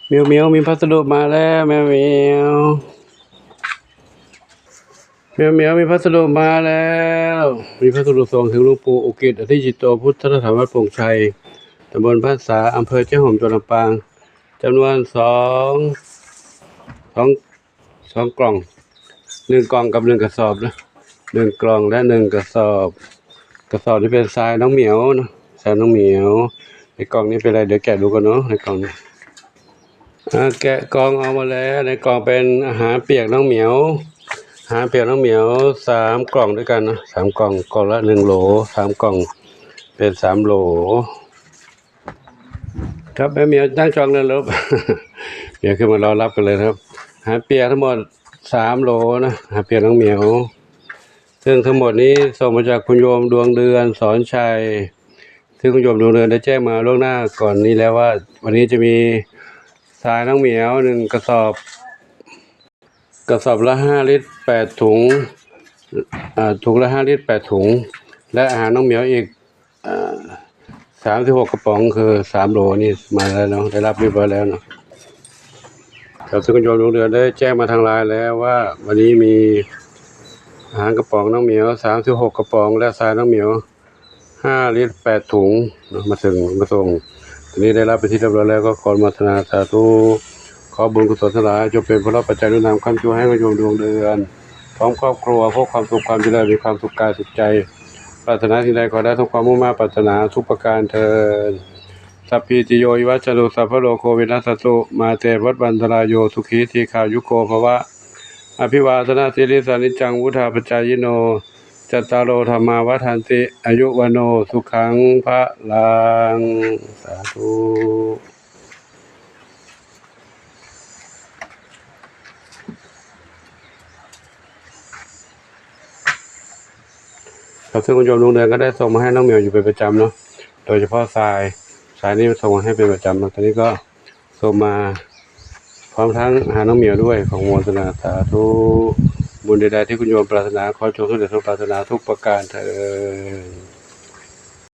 ເໝຽວໆ ມີພັດສະດຸມາແລ້ວ ແມວເໝຽວ. ແມວເໝຽວ ມີພັດສະດຸມາແລ້ວ. ມີພັດສະດຸສົ່ງເຖິງຫຼວງປູ່ອຸກິດ ອະທິຈິດໂຕ ພຸດທະສະຖານວັດໂປ່ງໄຊ ຕຳບົນພາສາ ອຳເພີແຈ້ງຫົມ ຈັງຫວັດລຳປາງ ຈຳນວນສອງ ສອງ ສອງກ່ອງ ໜຶ່ງກ່ອງກັບໜຶ່ງກະສອບນະ ໜຶ່ງກ່ອງ ແລະ ໜຶ່ງກະສອບ. ກະສອບນີ້ເປັນຊາຍນ້ອງໝຽວເນາະ ຊາຍນ້ອງໝຽວ. ໃນກ່ອງນີ້ເປັນໄລ ດຽວແກະດູກ່ອນເນາະ ໃນກ່ອງນີ້. ອາ ແກະກ່ອງອອກມາແລ້ວ. ໃນກ່ອງເປັນອາຫານປຽກນ້ອງໝຽວ ອາຫານປຽກນ້ອງໝຽວສາມກ່ອງດ້ວຍກັນເນາະ ສາມກ່ອງ ກ່ອງລະໜຶ່ງໂຫຼ ສາມກ່ອງເປັນສາມໂຫຼ. ຄັບ ແມ່ໝຽວນັ່ງຈອງເລີຍລູກ ດຽວຂຶ້ນມາລໍຮັບກັນເລີຍຄັບ. ອາຫານປຽກທັງໝົດສາມໂຫຼນະ ອາຫານປຽກນ້ອງໝຽວ ເຊິ່ງທັງໝົດນີ້ສົ່ງມາຈາກຄຸນໂຍມດວງເດືອນ ສອນໄຊ ຊຶ່ງຄຸນໂຍມດວງເດືອນໄດ້ແຈ້ງມາລ່ວງໜ້າກ່ອນນີ້ແລ້ວວ່າ ວັນນີ້ຈະມີຊາຍນ້ອງໝຽວໜຶ່ງກະສອບ ກະສອບລະຫ້າລິດ ແປດຖົງ ອາ ຖົງລະຫ້າລິດ ແປດຖົງ ແລະ ອາຫານນ້ອງໝຽວອີກ ອາ ສາມສິບຫົກກະປ໋ອງ ຄືສາມໂຫຼນີ້ມາແລ້ວເນາະ ໄດ້ຮັບຮຽບຮ້ອຍແລ້ວເນາະ. ເຊິ່ງຄຸນໂຍມດວງເດືອນໄດ້ແຈ້ງມາທາງໄລນ໌ແລ້ວວ່າ ວັນນີ້ມີອາຫານກະປ໋ອງນ້ອງໝຽວສາມສິບຫົກກະປ໋ອງ ແລະ ຊາຍນ້ອງໝຽວ ຫ້າລິດ ແປດຖົງເນາະ ມາເຖິງ ມາສົ່ງ. ຕອນນີ້ໄດ້ຮັບເປັນທີ່ຮຽບຮ້ອຍແລ້ວ ກໍຂໍອະນຸໂມທະນາສາທຸ. ຂໍບຸນກຸສົນທັງຫຼາຍ ຈົ່ງເປັນພະລະປັດໄຈໜູນນຳຄ້ຳຈູໃຫ້ໂຍມດວງເດືອນ ພ້ອມຄອບຄົວ ພົບຄວາມສຸກຄວາມຈະເລີນ ມີຄວາມສຸກກາຍສຸກໃຈ ປາດຖະໜາສິ່ງໃດຂໍໄດ້ສົມຄວາມມຸ່ງມາດປາດຖະໜາທຸກປະການເທີ້ນ. ສັບພີຕິໂຍ ວິວັດຊັນຕຸ ສັບພະໂລໂຄ ວິນັດສັນຕຸ ມາເຕ ພະວັດວັນຕະລາຍໂຍ ສຸຂີ ທີຄາຍຸໂກ ພະວະ. ອະພິວາທະນະສີລິສານິດຈັງ ວຸດທາປະຈາຍິໂນ ຈັດຕາໂລ ທຳມາ ວັດທັນຕິ ອາຍຸ ວັນໂນ ສຸຂັງ ພະລັງ. ສາທຸ. ເຊິ່ງໂຍມດວງເດືອນກໍໄດ້ສົ່ງມາໃຫ້ນ້ອງໝຽວຢູ່ເປັນປະຈຳເນາະ ໂດຍສະເພາະຊາຍ ຊາຍນີ້ສົ່ງມາໃຫ້ເປັນປະຈຳເນາະ. ຕອນນີ້ກໍສົ່ງມາ ພ້ອມທັງຫານ້ອງໝຽວດ້ວຍ ຂໍອະນຸໂມທະນາສາທຸ. ບຸນໃດໆທີ່ຄຸນໂຍມປາດຖະໜາ ຂໍຈົ່ງສຳເລັດສົມປາດຖະໜາທຸກປະການເທີ້ນ.